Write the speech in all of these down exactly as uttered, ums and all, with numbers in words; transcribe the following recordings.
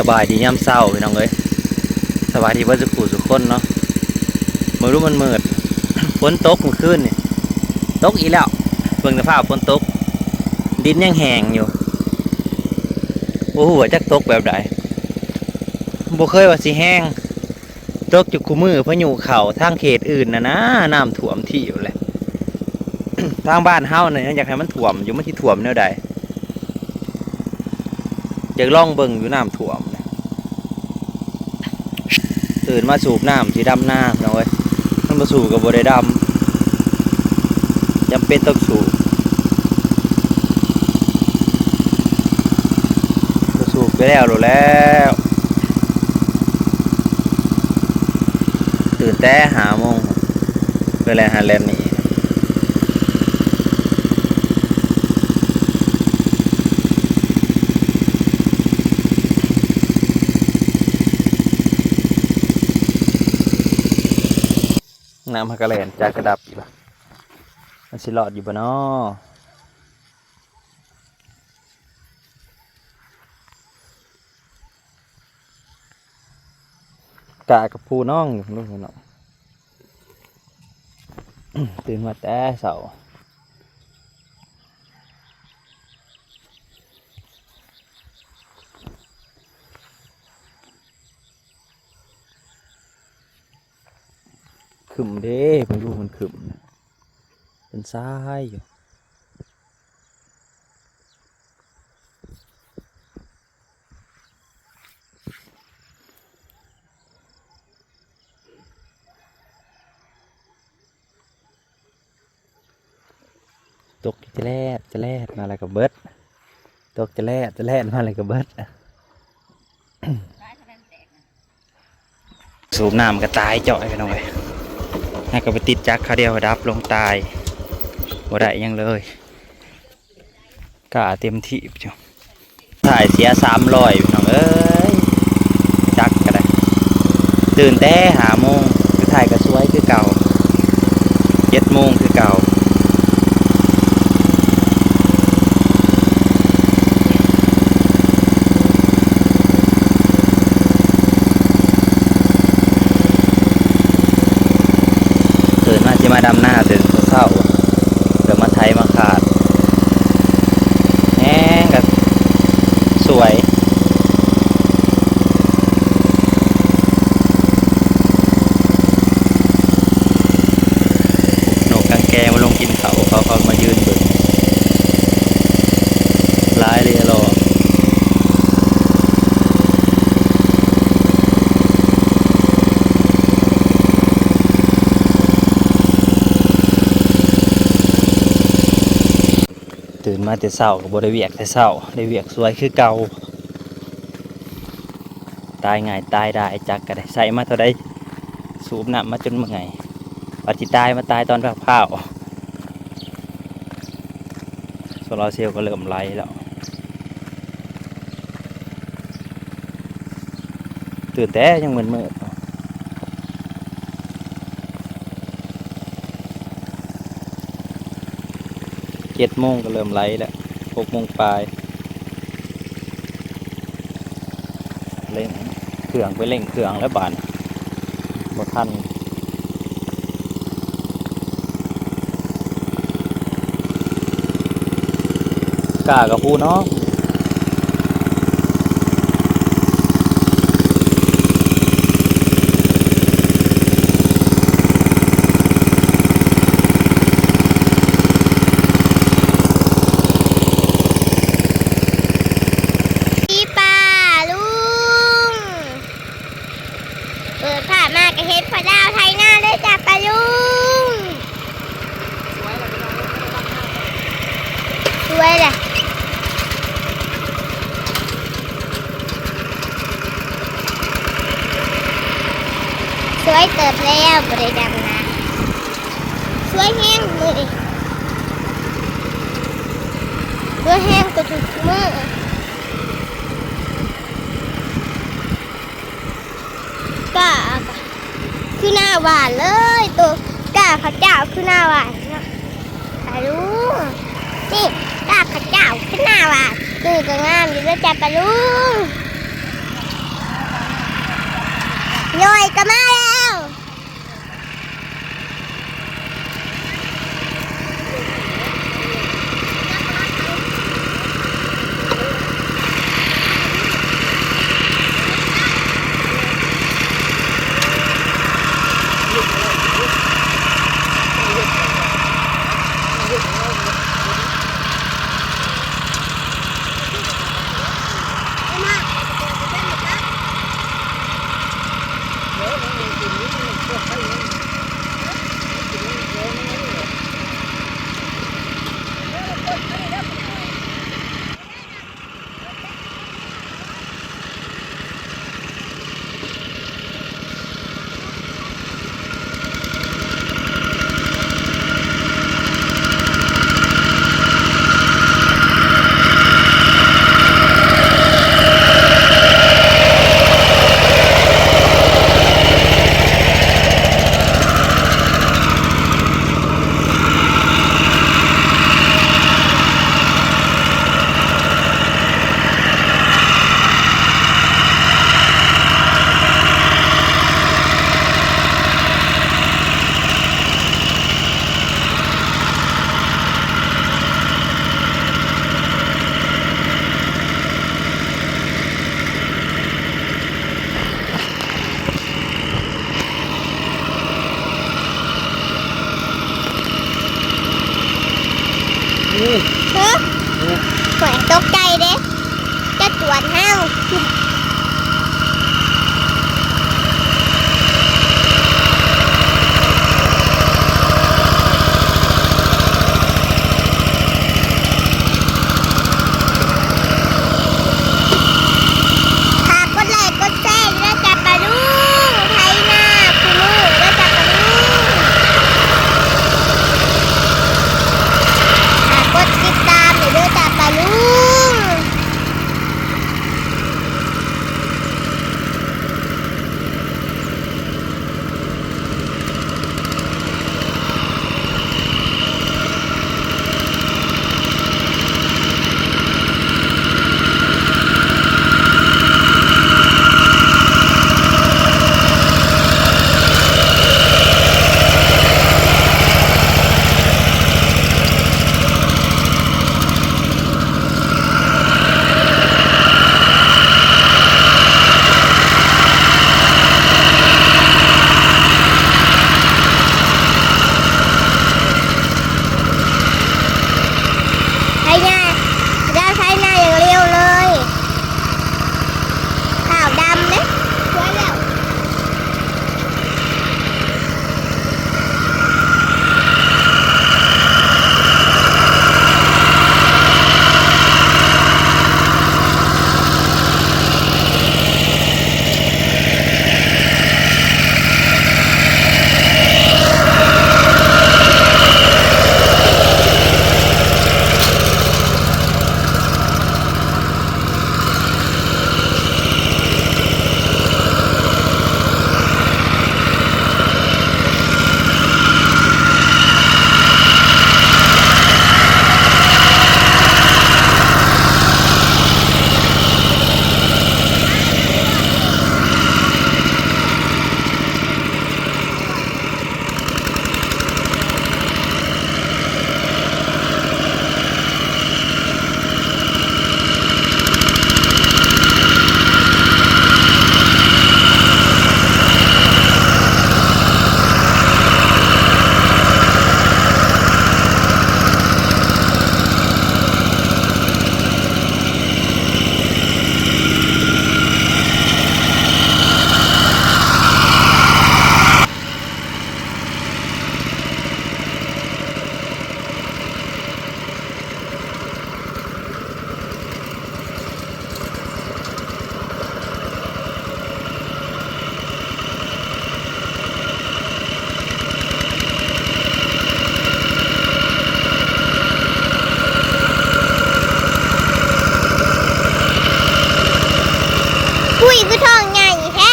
สบายดียามเช้าพี่น้องเอ้ย สบายดีเบิดสุขุสุขคนเนาะ มื้อรู้มันมืด ฝนตกเมื่อคืนนี่ ตกอีกแล้ว เบิ่งสภาพฝนตก ดินยังแห้งอยู่ บ่ฮู้ว่าจักตกแบบใด บ่เคยว่าสิแห้ง ตกอยู่คู่มื้อ พายุเข้าทางเขตอื่นน่ะนะ น้ำท่วมที่อยู่แหละ ทางบ้านเฮาเนี่ยอยากให้มันท่วมอยู่ มันสิท่วมแนวใด อยากลองเบิ่งอยู่น้ำท่วมเนี่ย ตื่นมาสูบน้ำสิดำนาพี่น้องเอ้ย มันบ่สูบก็บ่ได้ดำ จำเป็นต้องสูบ บ่สูบก็แล้วโลดแหล้ว ตื่นแต่ห้าโมง เพื่อแล่นหาแล่นหนี น้ำมันก็แล่นจากกระดับอยู่ล่ะ มันสิรอดอยู่บ่น้อ กะกับผู้น้องอยู่ลูกเนาะ ตื่นมาแต่เช้า ครึ้มเด้ พายุมันครึ้มนะ เป็นทรายอยู่ ตกจะแลดจะแลดมาแล้วก็เบิด ตกจะแลดจะแลดมาแล้วก็เบิด สูบน้ำก็ตายจ่อยพี่น้องเอ้ย แล้วก็ไปติดจักรคราวเดียวดับลงตาย บ่ได้หยังเลย กะเต็มที่อยู่ ถ่ายเสียสามร้อยพี่น้องเอ้ย จักรก็ได้ ตื่นแต่ห้าโมง ไปถ่ายก็สวยคือเก่า เจ็ดโมงคือเก่า ตื่นมาสิมาดำนาแต่เช้าๆ เดี๋ยวมาไถมาขาด แฮงก็สวย นกกางแกมาลงกินเขา เขา เขามายืนเบิ่ง หลายเลยอะหรอ ตื่นมาแต่เช้าก็บ่ได้เวียกแต่เช้า ได้เวียกสวยคือเก่า ตายง่ายตายดาย จักรก็ได้ ใส่มาเท่าใด สูบน้ำมาจนเมื่อย บัดสิตายมาตายตอนฟ้าวๆ โซลาร์เซลล์ก็เริ่มไหลแล้ว ตื่นแต่ยังมืดๆ เจ็ดโมงก็เริ่มไหลแล้ว หกโมงปลาย เร่งเครื่องไปเร่งเครื่องแล้วบาดนี้ บ่ทัน กล้ากับผู้น้อง พี่ป้าลุง เปิดผ้ามาก็เห็นพ่อดาวไถนาเลยจ้ะป้าลุง สวยเลย สวยเติบแล้วบ่ได้ดำนา สวยแฮงมื้อนี้ สวยแฮงกว่าทุกมื้อ กล้าก็คือหน้าหวานเลย ตัวกล้าเขาเจ้าคือหน้าหวานเนาะ ปาลุง นี่กล้าเขาเจ้าคือหน้าหวาน นี่ก็งามอยู่แล้วจ้ะปาลุง ปุ้ยคือท้องใหญ่แท้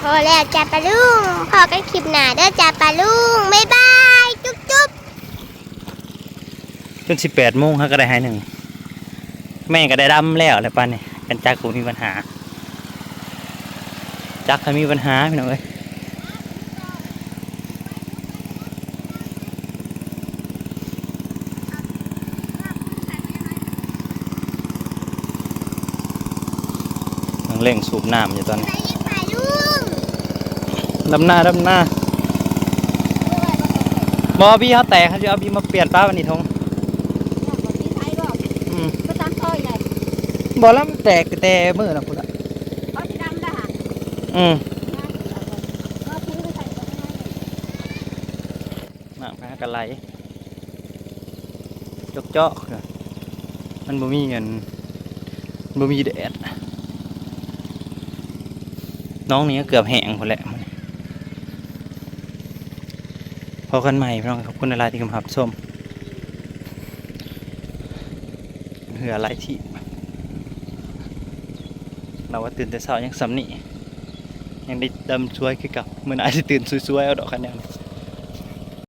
พอแล้วจ้าปาลุง พอกันคลิปหน้าเด้อจ้าปาลุง บ๊ายบาย จุ๊บจุ๊บ จนสิบแปดโมง เฮาก็ได้หายหนึ่ง แม่ก็ได้ดำแล้วแหละปานนี้ กันจักบ่มีปัญหา จักให้มีปัญหาพี่น้องเอ้ย กำลังเร่งสูบน้ำอยู่ตอนนี้ ไปยิงปลาลุง ดำนา ดำนา บ่ เอาบีเฮาแตก เฮาสิเอาบีมาเปลี่ยนปะวันนี้ทง อืม ก็ตั้งต้อยใหญ่ บ่ แล้วมันแตกแต่มื้อน่ะพุ้นละ เขาสิดำได้หั่น อืม เอาพื้นไปใส่ตรงนั้น น้ำหากะไหล จอกๆ มันบ่มีอัน บ่มีแดด หนองนี้ก็เกือบแห้งพุ้นแหละ พอกันใหม่พี่น้อง ขอบคุณหลายๆที่เข้ามารับชม เหือหลายที่ เราว่าตื่นแต่เช้ายังส่ำนี้ ยังได้ดำสวยคือเก่า มื้อหน้าสิตื่นสวยๆ เอาดอกคันแนวนี้